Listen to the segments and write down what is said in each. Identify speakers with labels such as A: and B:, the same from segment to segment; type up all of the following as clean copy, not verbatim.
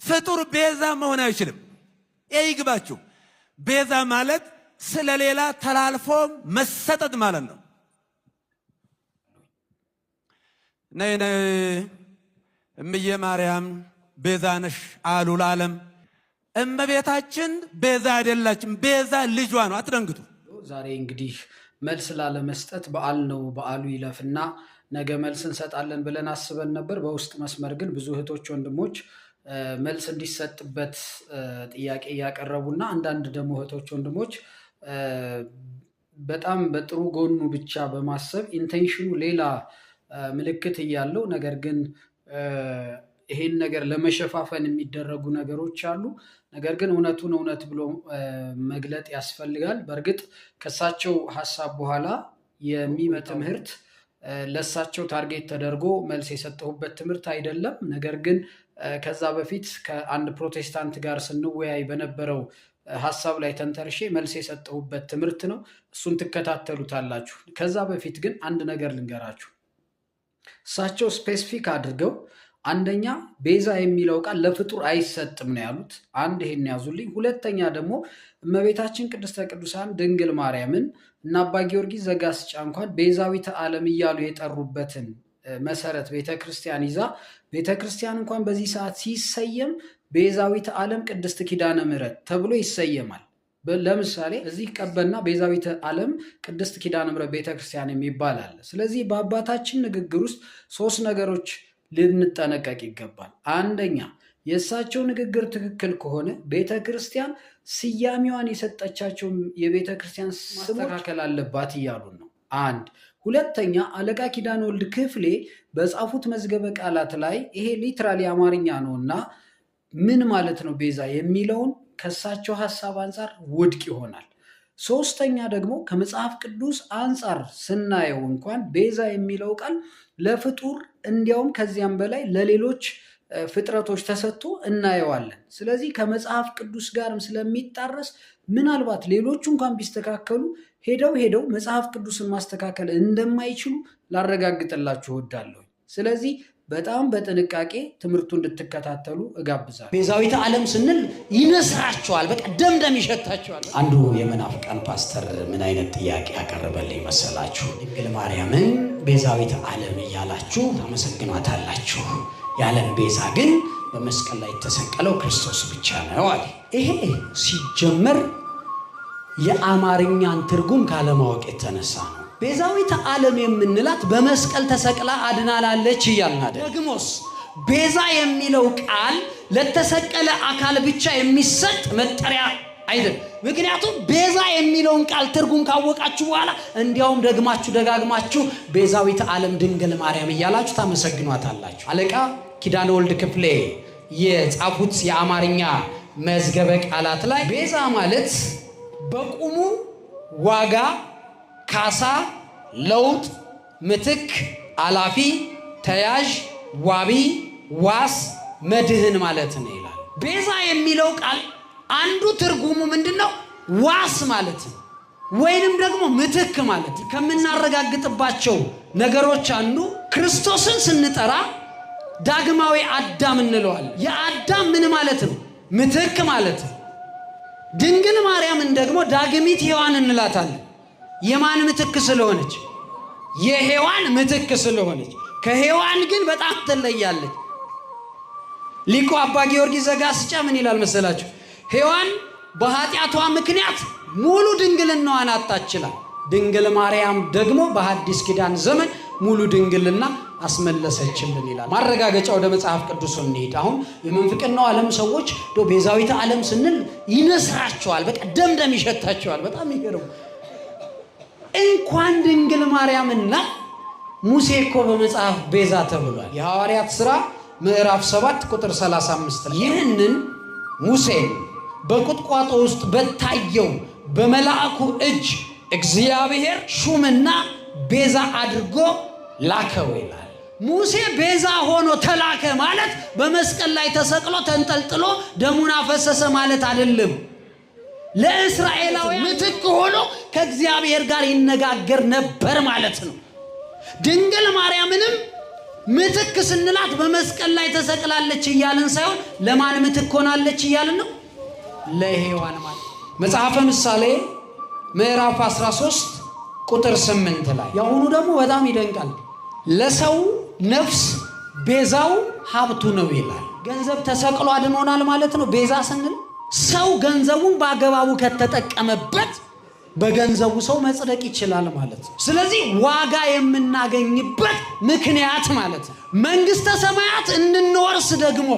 A: ፍጡር ቤዛ መሆን አይችልም። ይግባችሁ። ቤዛ ማለት ስለሌላ ተላልፎ መሰጠት ማለት ነው። ነይ ነይ እምዬ ማርያም ቤዛ ነሽ አሉ ለዓለም። እመቤታችን ቤዛ አይደላችም። ቤዛ ልጇ ነው። አትደንግጡ።
B: ዛሬ እንግዲህ መልስ ላለመስጠት በዓል ነው፣ በዓሉ ይለፍና ነገ መልስ እንሰጣለን ብለን አስበን ነበር። በውስጥ መስመር ግን ብዙ እህቶች ወንድሞች መልስ እንዲሰጥበት ጥያቄ እያቀረቡና አንዳንድ ደግሞ እህቶች ወንድሞች በጣም በጥሩ ጎኑ ብቻ በማሰብ intention ኑ ሌላ ምልክት እያለው ነገር ግን ይሄን ነገር ለመሸፋፈን የሚደረጉ ነገሮች አሉ። ነገር ግን እውነቱን እውነት ብሎ መግለጥ ያስፈልጋል። በእርግጥ ከእሳቸው ሀሳብ በኋላ የሚመጣ ትምህርት ለእሳቸው target ተደርጎ መልስ የሰጠሁበት ትምህርት አይደለም። ነገር ግን ከዛ በፊት ከአንድ ፕሮቴስታንት ጋር ስንወያይ በነበረው ሀሳብ ላይ ተንተርሼ መልስ የሰጠሁበት ትምህርት ነው። እሱን ትከታተሉታላችሁ። ከዛ በፊት ግን አንድ ነገር ልንገራችሁ። እሳቸው specific አድርገው አንደኛ ቤዛ የሚለው ቃል ለፍጡር አይሰጥም ነው ያሉት። አንድ ይሄን ያዙልኝ። ሁለተኛ ደግሞ እመቤታችን ቅድስተ ቅዱሳን ድንግል ማርያምን እና አባ ጊዮርጊስ ዘጋስጫ እንኳን ቤዛዊተ ዓለም እያሉ የጠሩበትን መሰረት ቤተክርስቲያን ይዛ ቤተክርስቲያን እንኳን በዚህ ሰዓት ሲሰየም ቤዛዊተ ዓለም ቅድስት ኪዳነ ምሕረት ተብሎ ይሰየማል። ለምሳሌ እዚህ ቀበና ቤዛዊተ ዓለም ቅድስት ኪዳነ ምሕረት ቤተክርስቲያን የሚባል አለ። ስለዚህ በአባታችን ንግግር ውስጥ ሶስት ነገሮች ልንጠነቀቅ ይገባል። አንደኛ የእሳቸው ንግግር ትክክል ከሆነ ቤተ ክርስቲያን ስያሜዋን የሰጠቻቸው የቤተ ክርስቲያን ማስተካከል አለባት እያሉን ነው። አንድ ሁለተኛ፣ አለቃ ኪዳነ ወልድ ክፍሌ በጻፉት መዝገበ ቃላት ላይ ይሄ literally አማርኛ ነው እና ምን ማለት ነው ቤዛ የሚለውን ከእሳቸው ሀሳብ አንጻር ውድቅ ይሆናል። ሶስተኛ ደግሞ ከመጽሐፍ ቅዱስ አንጻር ስናየው እንኳን ቤዛ የሚለው ቃል ለፍጡር እንዲያውም ከዚያም በላይ ለሌሎች ፍጥረቶች ተሰጥቶ እናየዋለን። ስለዚህ ከመጽሐፍ ቅዱስ ጋርም ስለሚጣረስ ምናልባት ሌሎቹ እንኳን ቢስተካከሉ ሄደው ሄደው መጽሐፍ ቅዱስን ማስተካከል እንደማይችሉ ላረጋግጥላችሁ እወዳለሁ። ስለዚህ በጣም በጥንቃቄ ትምህርቱ እንድትከታተሉ እጋብዛለሁ።
C: ቤዛዊተ ዓለም ስንል ይነስራቸዋል፣ በቃ ደምደም ይሸታቸዋል። አንዱ የመናፍቃን ፓስተር ምን አይነት ጥያቄ ያቀረበልኝ መሰላችሁ? ድንግል ማርያምን ቤዛዊተ ዓለም እያላችሁ ታመሰግኗታላችሁ፣ የዓለም ቤዛ ግን በመስቀል ላይ የተሰቀለው ክርስቶስ ብቻ ነው አለ። ይሄ ሲጀመር የአማርኛን ትርጉም ካለማወቅ የተነሳ ነው። ቤዛዊተ ዓለም የምንላት በመስቀል ተሰቅላ አድናላለች እያልን አይደል? ደግሞስ ቤዛ የሚለው ቃል ለተሰቀለ አካል ብቻ የሚሰጥ መጠሪያ አይደለም። ምክንያቱም ቤዛ የሚለውን ቃል ትርጉም ካወቃችሁ በኋላ እንዲያውም ደግማችሁ ደጋግማችሁ ቤዛዊተ ዓለም ድንግል ማርያም እያላችሁ ታመሰግኗታላችሁ። አለቃ ኪዳነ ወልድ ክፍሌ የጻፉት የአማርኛ መዝገበ ቃላት ላይ ቤዛ ማለት በቁሙ ዋጋ፣ ካሳ፣ ለውጥ፣ ምትክ፣ አላፊ፣ ተያዥ፣ ዋቢ፣ ዋስ፣ መድህን ማለት ነው ይላል። ቤዛ የሚለው ቃል አንዱ ትርጉሙ ምንድን ነው? ዋስ ማለት ነው፣ ወይንም ደግሞ ምትክ ማለት ነው። ከምናረጋግጥባቸው ነገሮች አንዱ ክርስቶስን ስንጠራ ዳግማዊ አዳም እንለዋለን። የአዳም ምን ማለት ነው? ምትክ ማለት ነው። ድንግል ማርያምን ደግሞ ዳግሚት ሔዋን እንላታለን። የማን ምትክ ስለሆነች? የሔዋን ምትክ ስለሆነች። ከሔዋን ግን በጣም ትለያለች። ሊቁ አባ ጊዮርጊስ ዘጋስጫ ምን ይላል መሰላችሁ? ሔዋን በኃጢአቷ ምክንያት ሙሉ ድንግልናዋን አጣችላል። ድንግል ማርያም ደግሞ በሐዲስ ኪዳን ዘመን ሙሉ ድንግልና አስመለሰችልን ይላል። ማረጋገጫ ወደ መጽሐፍ ቅዱስ እንሂድ። አሁን የምንፍቅናው ዓለም ሰዎች ቤዛዊተ ዓለም ስንል ይነስራቸዋል፣ በቃ ደምደም ይሸታቸዋል። በጣም ይገርም። እንኳን ድንግል ማርያምና ሙሴ እኮ በመጽሐፍ ቤዛ ተብሏል። የሐዋርያት ሥራ ምዕራፍ 7 ቁጥር 35 ላይ ይህንን ሙሴን በቁጥቋጦ ውስጥ በታየው በመልአኩ እጅ እግዚአብሔር ሹምና ቤዛ አድርጎ ላከው ይላል። ሙሴ ቤዛ ሆኖ ተላከ ማለት በመስቀል ላይ ተሰቅሎ ተንጠልጥሎ ደሙን አፈሰሰ ማለት አይደለም። ለእስራኤላውያን ምትክ ሆኖ ከእግዚአብሔር ጋር ይነጋገር ነበር ማለት ነው። ድንግል ማርያምንም ምትክ ስንላት በመስቀል ላይ ተሰቅላለች እያልን ሳይሆን ለማን ምትክ ሆናለች እያልን ነው? ለሔዋን ማለት። መጽሐፈ ምሳሌ ምዕራፍ 13 ቁጥር 8 ላይ የአሁኑ ደግሞ በጣም ይደንቃል። ለሰው ነፍስ ቤዛው ሀብቱ ነው ይላል። ገንዘብ ተሰቅሎ አድኖናል ማለት ነው። ቤዛ ስንል ሰው ገንዘቡን በአግባቡ ከተጠቀመበት በገንዘቡ ሰው መጽደቅ ይችላል ማለት ነው። ስለዚህ ዋጋ የምናገኝበት ምክንያት ማለት ነው። መንግስተ ሰማያት እንድንወርስ ደግሞ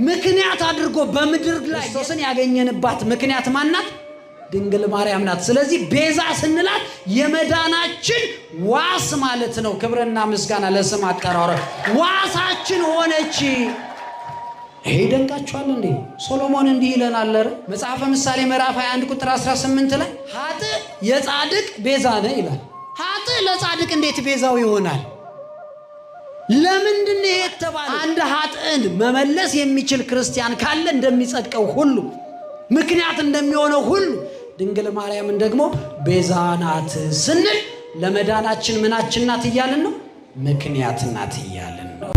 C: ምክንያት አድርጎ በምድር ላይ ክርስቶስን ያገኘንባት ምክንያት ማናት? ድንግል ማርያም ናት። ስለዚህ ቤዛ ስንላት የመዳናችን ዋስ ማለት ነው። ክብርና ምስጋና ለስም አጠራሯ ዋሳችን ሆነች። ይሄ ይደንቃችኋል እንዴ? ሶሎሞን እንዲህ ይለናል። ኧረ መጽሐፈ ምሳሌ ምዕራፍ 21 ቁጥር 18 ላይ ኃጥእ የጻድቅ ቤዛ ነው ይላል። ኃጥእ ለጻድቅ እንዴት ቤዛው ይሆናል? ለምንድን ነው የተባለው? አንድ ኃጥእን መመለስ የሚችል ክርስቲያን ካለ እንደሚጸድቀው ሁሉ፣ ምክንያት እንደሚሆነው ሁሉ፣ ድንግል ማርያምን ደግሞ ቤዛ ናት ስንል ለመዳናችን ምናችን ናት እያልን ነው? ምክንያት ናት እያልን ነው።